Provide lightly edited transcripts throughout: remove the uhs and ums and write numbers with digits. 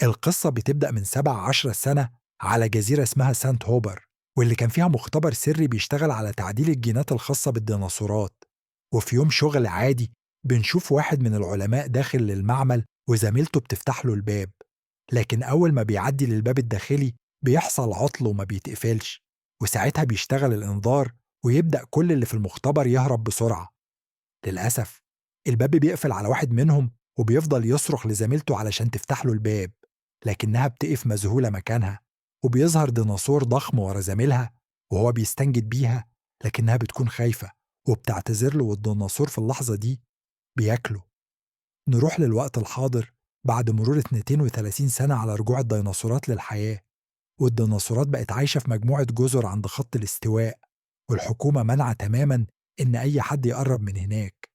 القصة بتبدأ من 17 سنة على جزيرة اسمها سانت هوبر، واللي كان فيها مختبر سري بيشتغل على تعديل الجينات الخاصة بالديناصورات. وفي يوم شغل عادي بنشوف واحد من العلماء داخل للمعمل وزميلته بتفتح له الباب، لكن أول ما بيعدي للباب الداخلي بيحصل عطل وما بيتقفلش، وساعتها بيشتغل الإنذار ويبدأ كل اللي في المختبر يهرب بسرعة. للأسف الباب بيقفل على واحد منهم وبيفضل يصرخ لزميلته علشان تفتح له الباب، لكنها بتقف مذهولة مكانها، وبيظهر ديناصور ضخم ورا زميلها وهو بيستنجد بيها، لكنها بتكون خايفة وبتعتذر له، والديناصور في اللحظة دي بياكله. نروح للوقت الحاضر بعد مرور 32 سنة على رجوع الديناصورات للحياة، والديناصورات بقت عايشة في مجموعة جزر عند خط الاستواء، والحكومة منع تماما إن أي حد يقرب من هناك.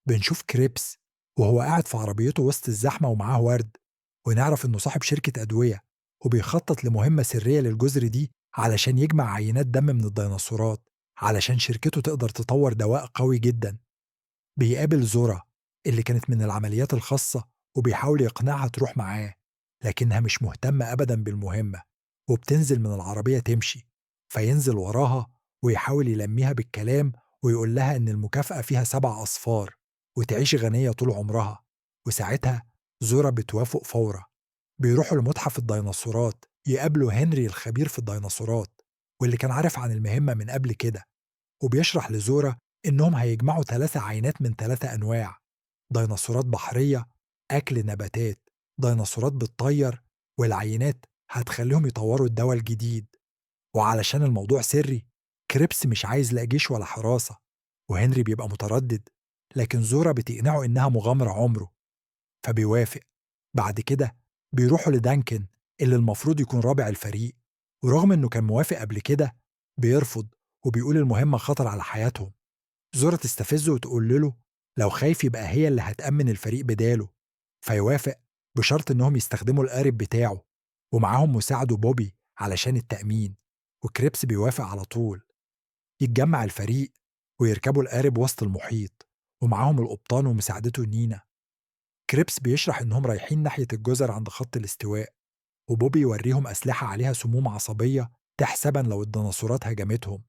بنشوف كريبس وهو قاعد في عربيته وسط الزحمة ومعاه ورد، ونعرف إنه صاحب شركة أدوية وبيخطط لمهمة سرية للجزر دي علشان يجمع عينات دم من الديناصورات علشان شركته تقدر تطور دواء قوي جدا. بيقابل زورا اللي كانت من العمليات الخاصة وبيحاول يقنعها تروح معاه، لكنها مش مهتمة أبدا بالمهمة وبتنزل من العربية تمشي، فينزل وراها ويحاول يلميها بالكلام ويقول لها إن المكافأة فيها 7 أصفار وتعيش غنية طول عمرها، وساعتها زورا بتوافق فورا. بيروحوا لمتحف الديناصورات يقابلوا هنري الخبير في الديناصورات واللي كان عارف عن المهمة من قبل كده، وبيشرح لزورا إنهم هيجمعوا 3 عينات من 3 أنواع: ديناصورات بحرية، أكل نباتات، ديناصورات بتطير، والعينات هتخليهم يطوروا الدواء الجديد. وعلشان الموضوع سري كريبس مش عايز لا جيش ولا حراسة، وهنري بيبقى متردد، لكن زورا بتقنعه إنها مغامرة عمره فبيوافق. بعد كده بيروحوا لدانكن اللي المفروض يكون رابع الفريق، ورغم إنه كان موافق قبل كده بيرفض وبيقول المهمة خطر على حياتهم. زورا تستفزه وتقول له لو خايف يبقى هي اللي هتأمن الفريق بداله، فيوافق بشرط إنهم يستخدموا القارب بتاعه ومعاهم مساعده بوبي علشان التأمين، وكريبس بيوافق على طول. يتجمع الفريق ويركبوا القارب وسط المحيط ومعاهم القبطان ومساعدته نينا. كريبس بيشرح إنهم رايحين ناحية الجزر عند خط الاستواء، وبوبي يوريهم أسلحة عليها سموم عصبية تحسبا لو الديناصورات هجمتهم،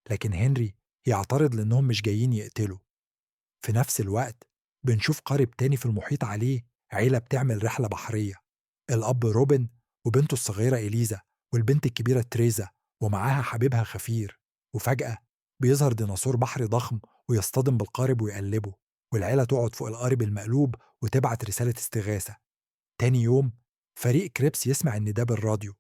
لكن هنري يعترض لأنهم مش جايين يقتلوا. في نفس الوقت بنشوف قارب تاني في المحيط عليه عيلة بتعمل رحلة بحرية، الأب روبن وبنته الصغيرة إليزا والبنت الكبيرة تريزا ومعاها حبيبها خفير. وفجأة بيظهر ديناصور بحري ضخم ويصطدم بالقارب ويقلبه، والعيلة تقعد فوق القارب المقلوب وتبعت رسالة استغاثة. تاني يوم فريق كريبس يسمع إن ده بالراديو،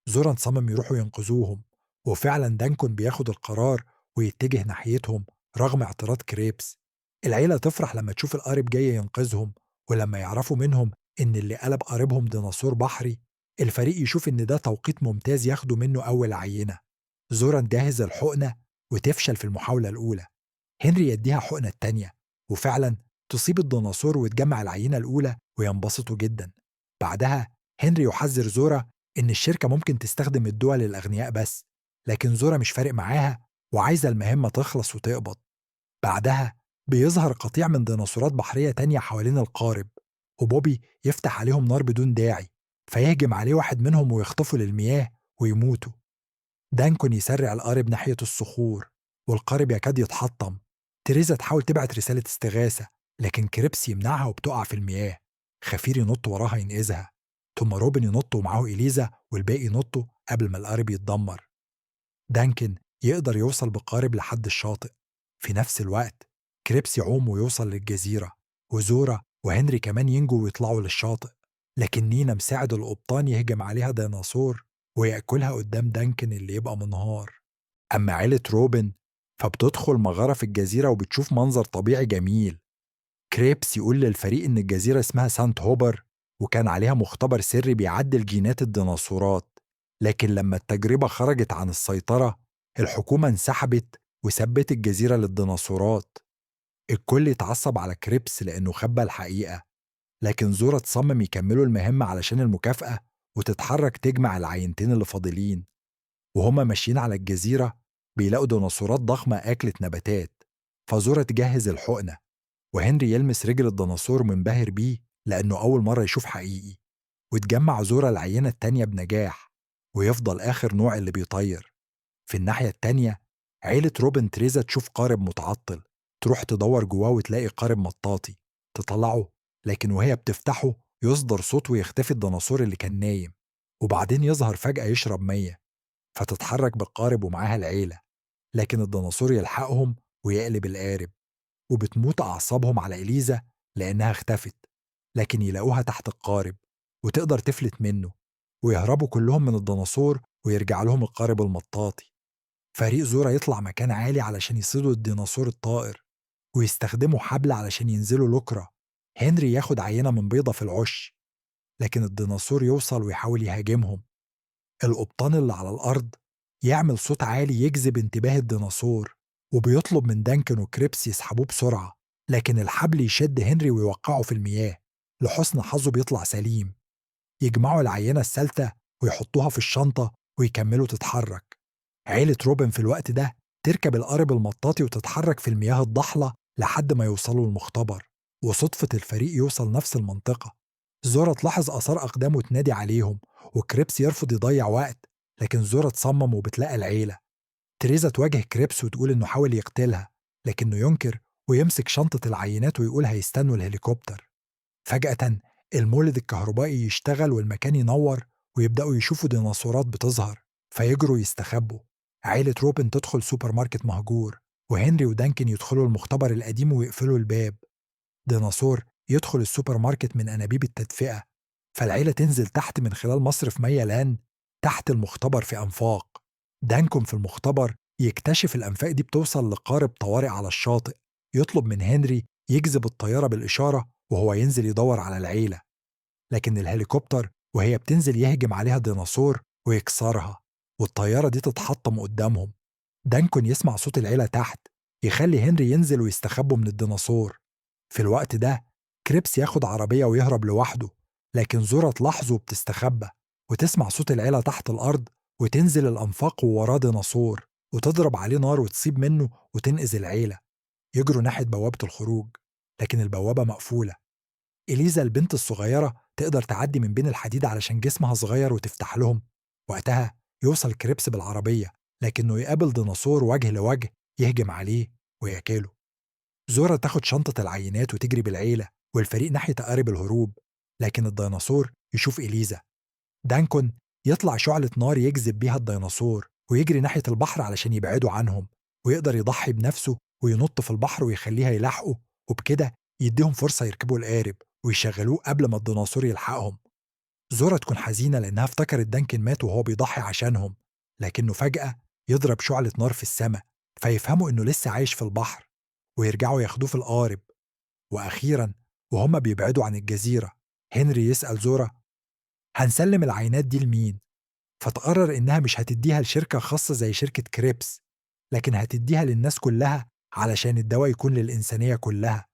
زورا صمم يروحوا ينقذوهم، وفعلا دانكون بياخد القرار ويتجه ناحيتهم رغم اعتراض كريبس. العيلة تفرح لما تشوف القارب جاي ينقذهم، ولما يعرفوا منهم إن اللي قلب قاربهم ديناصور بحري، الفريق يشوف إن ده توقيت ممتاز ياخدوا منه أول عينة. زورا جهز الحقنة وتفشل في المحاولة الأولى، هنري يديها حقنة التانية وفعلا تصيب الديناصور وتجمع العينة الأولى وينبسطوا جدا. بعدها هنري يحذر زورا إن الشركة ممكن تستخدم الدول للأغنياء بس، لكن زورا مش فارق معاها وعايزة المهمة تخلص وتقبض. بعدها بيظهر قطيع من ديناصورات بحرية تانية حوالين القارب، وبوبي يفتح عليهم نار بدون داعي، فيهجم عليه واحد منهم ويخطفه للمياه ويموتوا. دانكون يسرع القارب ناحية الصخور والقارب يكاد يتحطم. تريزا تحاول تبعت رسالة استغاثة لكن كريبس يمنعها وبتقع في المياه. خفير ينط وراها ينقذها، ثم روبن ينط ومعاه إليزا والباقي ينطوا قبل ما القارب يتدمر. دانكن يقدر يوصل بالقارب لحد الشاطئ. في نفس الوقت كريبس يعوم ويوصل للجزيرة، وزورا وهنري كمان ينجوا ويطلعوا للشاطئ، لكن نينا مساعد القبطان يهجم عليها ديناصور ويأكلها قدام دانكن اللي يبقى منهار. أما عيلة روبن فبتدخل مغارة في الجزيرة وبتشوف منظر طبيعي جميل. كريبس يقول للفريق إن الجزيرة اسمها سانت هوبر وكان عليها مختبر سري بيعدل جينات الديناصورات، لكن لما التجربة خرجت عن السيطرة الحكومة انسحبت وثبت الجزيرة للديناصورات. الكل يتعصب على كريبس لأنه خبى الحقيقة، لكن زورا تصمم يكملوا المهمة علشان المكافأة وتتحرك تجمع العينتين اللي فاضلين. وهما ماشيين على الجزيرة بيلاقوا ديناصورات ضخمة أكلت نباتات، فزورا تجهز الحقنة، وهنري يلمس رجل الديناصور منبهر بيه لأنه أول مرة يشوف حقيقي. وتجمع زورا العينة التانية بنجاح، ويفضل آخر نوع اللي بيطير. في الناحية التانية عيلة روبن تريزا تشوف قارب متعطل، تروح تدور جواه وتلاقي قارب مطاطي، تطلعه، لكن وهي بتفتحه يصدر صوت ويختفي الديناصور اللي كان نايم، وبعدين يظهر فجأة يشرب مية، فتتحرك بالقارب ومعاها العيلة، لكن الديناصور يلحقهم ويقلب القارب، وبتموت أعصابهم على إليزا لأنها اختفت، لكن يلاقوها تحت القارب وتقدر تفلت منه، ويهربوا كلهم من الديناصور ويرجع لهم القارب المطاطي. فريق زورا يطلع مكان عالي علشان يصيدوا الديناصور الطائر، ويستخدموا حبل علشان ينزلوا لوكرا. هنري ياخد عينة من بيضة في العش، لكن الديناصور يوصل ويحاول يهاجمهم. القبطان اللي على الأرض يعمل صوت عالي يجذب انتباه الديناصور، وبيطلب من دانكن وكريبس يسحبوه بسرعة، لكن الحبل يشد هنري ويوقعه في المياه. لحسن حظه بيطلع سليم. يجمعوا العينة الثالثة ويحطوها في الشنطة ويكملوا تتحرك. عيلة روبن في الوقت ده تركب القارب المطاطي وتتحرك في المياه الضحلة لحد ما يوصلوا المختبر، وصدفة الفريق يوصل نفس المنطقة. زورا تلاحظ آثار أقدامه وتنادي عليهم، وكريبس يرفض يضيع وقت، لكن زورا تصمم وبتلاقى العيلة. تريزا تواجه كريبس وتقول إنه حاول يقتلها، لكنه ينكر ويمسك شنطة العينات ويقول هيستنوا الهليكوبتر. فجأة المولد الكهربائي يشتغل والمكان ينور، ويبدأوا يشوفوا ديناصورات بتظهر، فيجروا يستخبوا. عيلة روبن تدخل سوبر ماركت مهجور، وهنري ودانكن يدخلوا المختبر القديم ويقفلوا الباب. ديناصور يدخل السوبر ماركت من أنابيب التدفئة، فالعيلة تنزل تحت من خلال مصرف مية لان تحت المختبر في أنفاق. دانكن في المختبر يكتشف الأنفاق دي بتوصل لقارب طوارئ على الشاطئ، يطلب من هنري يجذب الطيارة بالإشارة وهو ينزل يدور على العيلة، لكن الهليكوبتر وهي بتنزل يهجم عليها ديناصور ويكسرها، والطيارة دي تتحطم قدامهم. دانكن يسمع صوت العيلة تحت، يخلي هنري ينزل ويستخبوا من الديناصور. في الوقت ده كريبس ياخد عربية ويهرب لوحده، لكن زورا تلاحظه وبتستخبى، وتسمع صوت العيلة تحت الأرض وتنزل الأنفاق ووراه ديناصور، وتضرب عليه نار وتصيب منه وتنقذ العيلة. يجروا ناحية بوابة الخروج، لكن البوابة مقفولة. إليزا البنت الصغيرة تقدر تعدي من بين الحديد علشان جسمها صغير وتفتح لهم. وقتها يوصل كريبس بالعربية، لكنه يقابل ديناصور وجه لوجه يهجم عليه وياكله. زورا تاخد شنطة العينات وتجري بالعيلة والفريق ناحية قارب الهروب، لكن الديناصور يشوف إليزا. دانكون يطلع شعلة نار يجذب بيها الديناصور ويجري ناحية البحر علشان يبعدوا عنهم، ويقدر يضحي بنفسه وينط في البحر ويخليها يلاحقه، وبكده يديهم فرصة يركبوا القارب ويشغلوه قبل ما الديناصور يلحقهم. زورا تكون حزينة لأنها افتكرت دانكن مات وهو بيضحي عشانهم، لكنه فجأة يضرب شعلة نار في السماء فيفهموا إنه لسه عايش في البحر، ويرجعوا ياخدوه في القارب. وأخيرا وهم بيبعدوا عن الجزيرة، هنري يسأل زورا هنسلم العينات دي لمين؟ فتقرر إنها مش هتديها لشركة خاصة زي شركة كريبس، لكن هتديها للناس كلها علشان الدواء يكون للإنسانية كلها.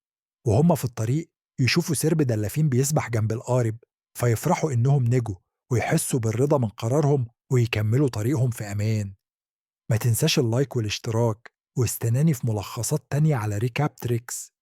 وهم في الطريق يشوفوا سرب دلافين بيسبح جنب القارب، فيفرحوا إنهم نجوا ويحسوا بالرضا من قرارهم ويكملوا طريقهم في أمان. ما تنساش ال like والاشتراك، واستناني في ملخصات تانية على ريكاب تريكس.